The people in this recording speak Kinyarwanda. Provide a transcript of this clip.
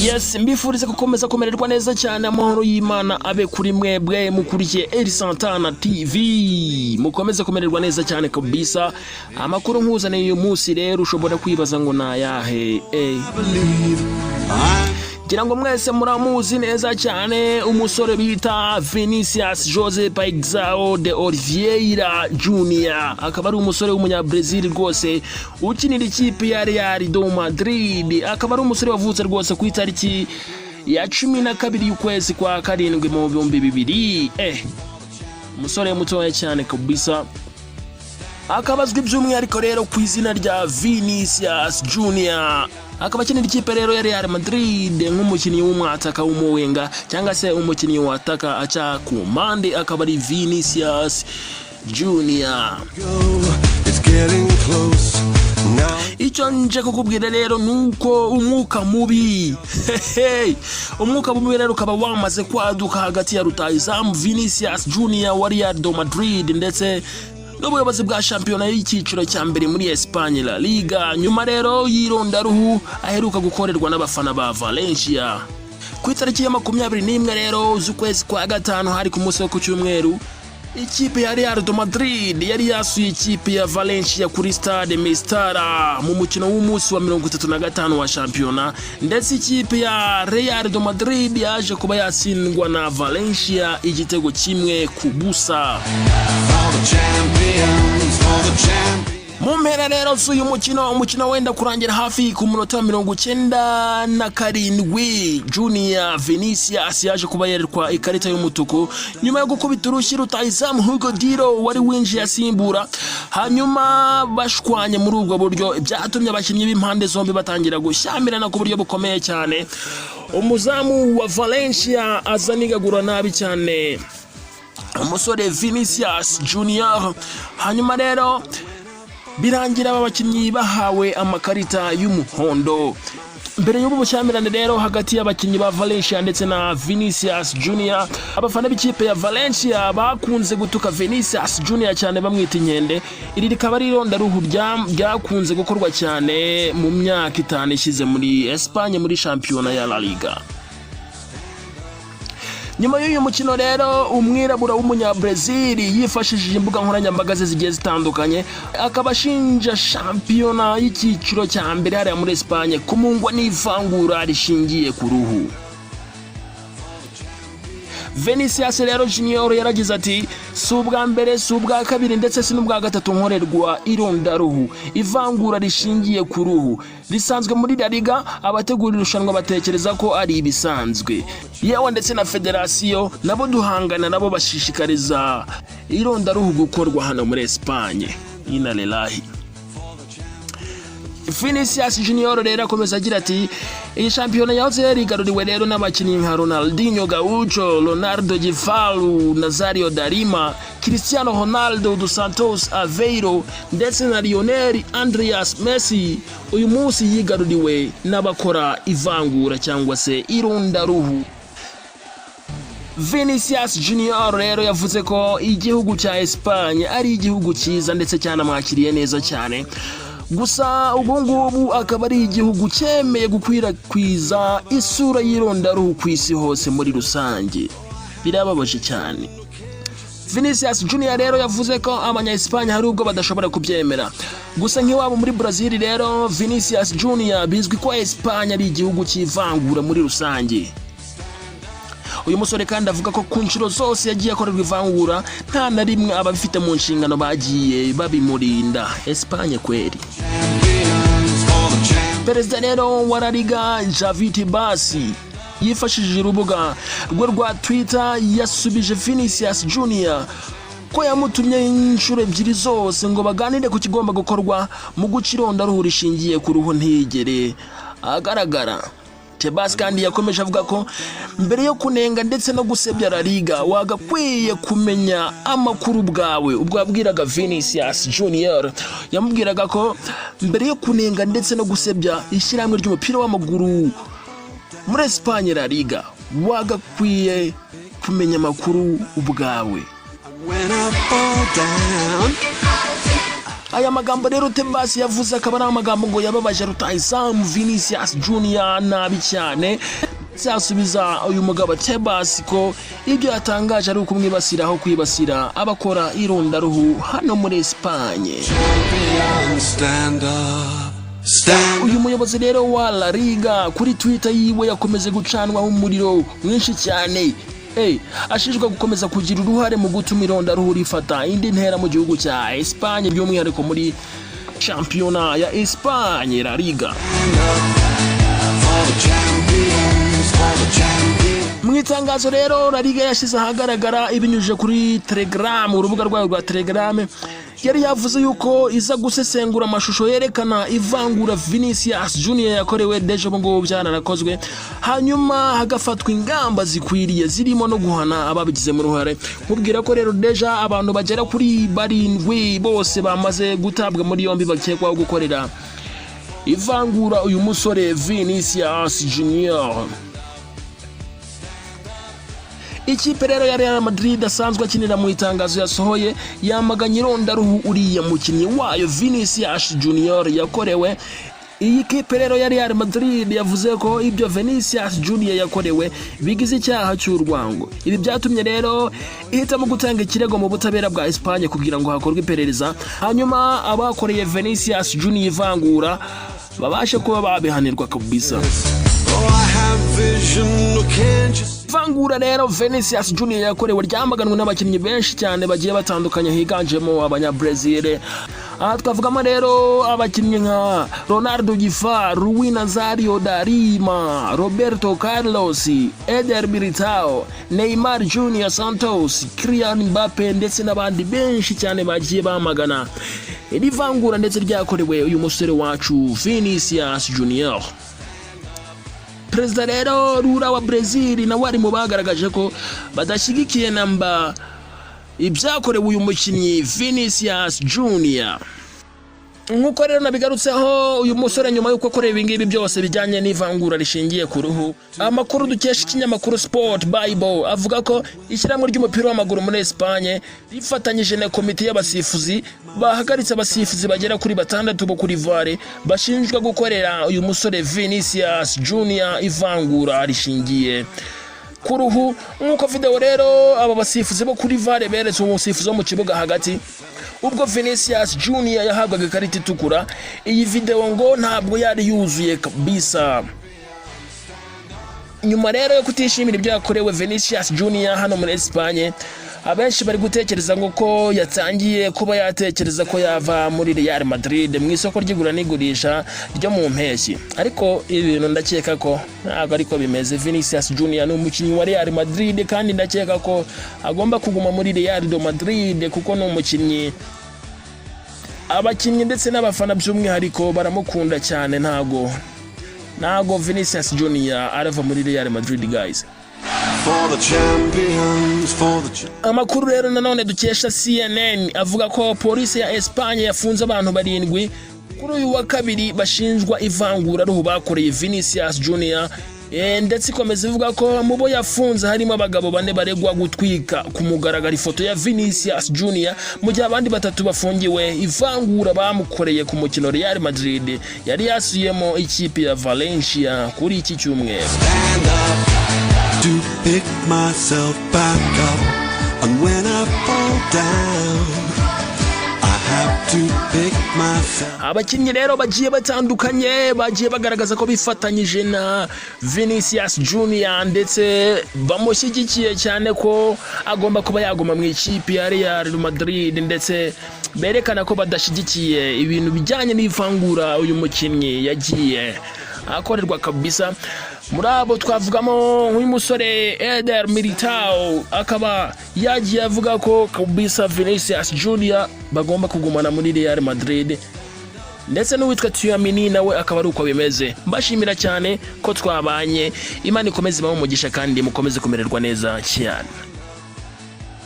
Yes, mbifurize gukomeza kumererwa neza cyane. Amahoro y'Imana abe kuri mwebwe mukurikiye Eri Santana TV. Mukomeze kumererwa neza cyane kabisa. Amakuru nkuzaniye uyu munsi rero, ushobora kwibaza ngo ni ayahe? Believe I Ngira ngo mwese muramuzi neza cyane, umusore bita Vinicius Jose Paixão de Oliveira Junior, akaba ari umusore w'umunyabrazil rwose ukinira ikipe ya Real de Madrid. Akaba ari umusore wavutse rwose ku itariki ya 12 y'ukwezi kwa karindwi mu 2000. Umusore mutoya cyane kabisa, akaba azwi by'umwihariko rero ku izina rya Vinicius Junior, akaba akinira ikipe rero ya Real Madrid nk'umukinnyi w'umwataka w'umuwenga cyangwa se umukinnyi wataka aca ku mpande, akaba ari Vinicius Junior. Go. It's getting close now. Icyo nje kukubwira rero ni uko umwuka mubi, hehe, umwuka mubi rero ukaba wamaze kwaduka hagati ya rutahizamu Vinicius Junior wa Real de Madrid ndetse n'ubuyobozi bwa shampiyona y'icyiciro cya mbere muri Espagne, La Liga, nyuma rero y'irondaruhu aheruka gukorerwa n'abafana ba Valencia. Ku itariki ya 21 rero z'ukwezi kwa gatanu, hari ku munsi wo ku cyumweru, ikipe ya Real de Madrid yari yasuye ikipe ya Valencia kuri Stade Mestalla mu mukino w'umunsi wa 35 wa shampiyona, ndetse ikipe ya Real de Madrid yaje kuba yatsindwa na Valencia igitego 1-0. For the champions, for the champions. Mu mpera rero z'uyu mukino, umukino wenda kurangira hafi ku munota wa 97, Junior Vinicius yaje kuba yerekwa ikarita y'umutuku nyuma yo gukubita urushyi rutahizamu Hugo Duro wari winjiye asimbura, hanyuma bashwanye muri ubwo buryo. Byatumye abakinnyi b'impande zombi batangira gushyamirana ku buryo bukomeye cyane. Umuzamu wa Valencia aza anigagura nabi cyane umusore Vinicius Junior, hanyuma rero birangira aba bakinnyi bahawe amakarita y'umuhondo. Mbere y'ubu bushyamirane rero hagati y'abakinnyi ba Valencia ndetse na Vinicius Junior, abafana b'ikipe ya Valencia bakunze gutuka Vinicius Junior cyane, bamwita inkende. Iri rikaba ari irondaruhu ryakunze gukorwa cyane mu myaka 5 ishize muri Espagne, muri shampiyona ya La Liga. Nyuma y'uyu mukino rero, umwirabura w'umunyabrazil yifashishije imbuga nkoranyambaga ze zigiye zitandukanye, akaba ashinja shampiyona y'icyiciro cya mbere hariya muri Espagne kumungwa n'ivangura rishingiye ku ruhu. Vinicius rero Junior yaragize ati: "Si ubwa mbere, si ubwa kabiri, ndetse si n'ubwa gatatu nkorerwa irondaruhu. Ivangura rishingiye ku ruhu risanzwe muri La Liga. Abategura irushanwa batekereza ko ari ibisanzwe, yewe ndetse na federasiyo nabo duhangana nabo bashishikariza irondaruhu gukorwa hano muri Espagne. Inna lillahi." Vinicius Junior rero akomeza agira ati: "Iyi shampiyona yahoze yarigaruriwe rero n'abakinnyi nka Ronaldinho Gaucho, Ronaldo Gifaru, Nazario da Lima, Cristiano Ronaldo dos Santos Aveiro ndetse na Lionel Andreas Messi. Uyu munsi yigaruriwe n'abakora ivangura cyangwa se irondaruhu." Vinicius Junior rero yavuze ko igihugu cya Espagne ari igihugu cyiza ndetse cyanamwakiriye neza cyane, gusa ubu ngubu akaba ari igihugu cyemeye gukwirakwiza isura y'irondaruhu ku isi hose muri rusange. Birababaje cyane. Vinicius Junior rero yavuze ko abanya Espagne hari ubwo badashobora kubyemera, gusa nk'iwabo muri Brazil rero, Vinicius Junior, bizwi ko Espagne ari igihugu cy'ivangura muri rusange. Uyu musore kandi avuga ko ku nshuro zose yagiye akorerwa ivangura, nta na rimwe ababifite mu nshingano bagiye babimurinda. Espagne kweri. Perezida rero wa La Liga, Javier Tebas, yifashishije urubuga rwe rwa Twitter yasubije Vinicius Junior ko yamutumye inshuro ebyiri zose ngo baganire ku kigomba gukorwa mu guca irondaruhu rishingiye ku ruhu, ntiyigere agaragara. Tebas kandi yakomeje avuga ko mbere yo kunenga ndetse no gusebya La Liga, wagakwiye kumenya amakuru bwawe. Ubwo yabwiraga Vinicius Junior, yamubwiraga ko mbere yo kunenga ndetse no gusebya ishyirahamwe ry'umupira w'amaguru muri Espagne, La Liga, wagakwiye kumenya amakuru ubwawe. When I fall down. Aya magambo rero Tebas yavuze akaba ari amagambo ngo yababaje rutahizamu Vinicius Junior nabi cyane. Yasubiza uyu mugabo Tebas ko ibyo yatangaje ari ukumwibasira aho kwibasira abakora irondaruhu hano muri Espagne. Champions, stand up, stand. Uyu muyobozi rero wa La Liga kuri Twitter yiwe yakomeje gucanwaho umuriro mwinshi cyane. Hey, ashinjwa gukomeza kugira uruhare mu gutuma irondaruhu rifata indi ntera mu gihugu cya Espagne, by'umwihariko muri shampiyona ya Espagne, La Liga. For the champions, for the champions. Mu itangazo rero La Liga yashyize ahagaragara ibinyujije kuri Telegram, urubuga rwayo rwa Telegram, yari yavuze yuko iza gusesengura amashusho yerekana ivangura Vinicius Junior yakorewe. Déjà ubu ngubu byaranakozwe, hanyuma hagafatwa ingamba zikwiriye zirimo no guhana ababigizemo uruhare. Nkubwira ko rero déjà abantu bagera kuri barindwi bose bamaze gutabwa muri yombi bakekwaho gukorera ivangura uyu musore Vinicius Junior. Ikipe rero ya Real Madrid asanzwe akinira, mu itangazo yasohoye yamaganye irondaruhu uriya mukinnyi wayo Vinicius Junior yakorewe. Iyi kipe rero ya Real Madrid yavuze ko ibyo Vinicius Junior yakorewe bigize icyaha cy'urwango. Ibi byatumye rero ihitamo gutanga ikirego mu butabera bwa Espagne kugira ngo hakorwe iperereza, hanyuma abakoreye Vinicius Junior ivangura babashe kuba babihanirwa kabisa. Oh, I have vision, oh, can't you see? Ivangura rero Vinicius Junior yakorewe ryamaganwe n'abakinnyi benshi cyane bagiye batandukanye, higanjemo Abanya-Brazil. Aha twavugamo rero abakinnyi nka Ronaldo Gifa, Rui Nazario da Lima, Roberto Carlos, Eder Militao, Neymar Junior Santos, Kylian Mbappe ndetse n'abandi benshi cyane bagiye bamagana iri vangura ndetse ryakorewe uyu musore wacu Vinicius Junior. Perezida rero Lula wa Brazil nawe ari mu bagaragaje ko badashyigikiye namba ibyakorewe uyu mukinnyi Vinicius Junior. Nk'uko rero nabigarutseho, uyu musore nyuma y'uko akoreye ibingibi byose bijyanye n'ivangura rishingiye ku ruhu, amakuru dukesha ikinyamakuru Sport Bible avuga ko ishyirahamwe ry'umupira w'amaguru muri Espagne rifatanyije na komite y'abasifuzi bahagaritse abasifuzi bagera kuri batandatu bo kuri VAR bashinjwa gukorera uyu musore Vinicius Junior ivangura rishingiye ku ruhu. Nk'uko video rero aba basifuzi bo kuri VAR beretse umusifuzi wo mu kibuga hagati ubwo Vinicius Junior yahabwaga ikarita itukura, iyi video ngo ntabwo yari yuzuye kabisa. Nyuma rero yo kutishimira ibyo yakorewe Vinicius Junior hano muri Espagne, abenshi bari gutekereza ngo ko yatangiye kuba yatekereza ko yava muri Real Madrid mu isoko ry'igura n'igurisha ryo mu mpeshyi, ariko ibintu ndakeka ko ntabwo ariko bimeze. Vinicius Junior ni umukinnyi wa Real Madrid kandi ndakeka ko agomba kuguma muri Real de Madrid, kuko ni umukinnyi abakinnyi ndetse n'abafana by'umwihariko baramukunda cyane. Ntago Vinicius Junior arava muri Real Madrid, guys. For the champions, for the Amakuru rero nanone dukesha CNN avuga ko polisi ya Espagne yafunze abantu barindwi kuri uyu wa kabiri bashinjwa ivanguraruhu bakoreye Vinicius Junior. Ndetse ikomeza ivuga ko mu bo yafunze harimo abagabo bane baregwa gutwika ku mugaragaro ifoto ya Vinicius Junior, mu gihe abandi batatu bafungiwe ivangura bamukoreye ku mukino Real Madrid yari yasuyemo ikipe ya Valencia kuri iki cyumweru. Stand up to pick myself back up. And when I fall down, I have to pick myself. Abakinnyi rero bagiye batandukanye bagiye bagaragaza ko bifatanyije na Vinicius Junior ndetse bamushyigikiye cyane ko agomba kuba yaguma mu ikipe ya Real Madrid, ndetse berekana ko badashyigikiye ibintu bijyanye n'ivangura uyu mukinnyi yagiye akorerwa kabisa. Muri abo twavugamo nk'uyu musore Eder Militao, akaba yagiye avuga ko kabisa Vinicius Junior bagomba kugumana muri Real Madrid, ndetse n'uwitwa Tchouameni nawe akaba ari uko bimeze. Mbashimira cyane ko twabanye. Imana ikomeze ibahe umugisha kandi mukomeze kumererwa neza cyane.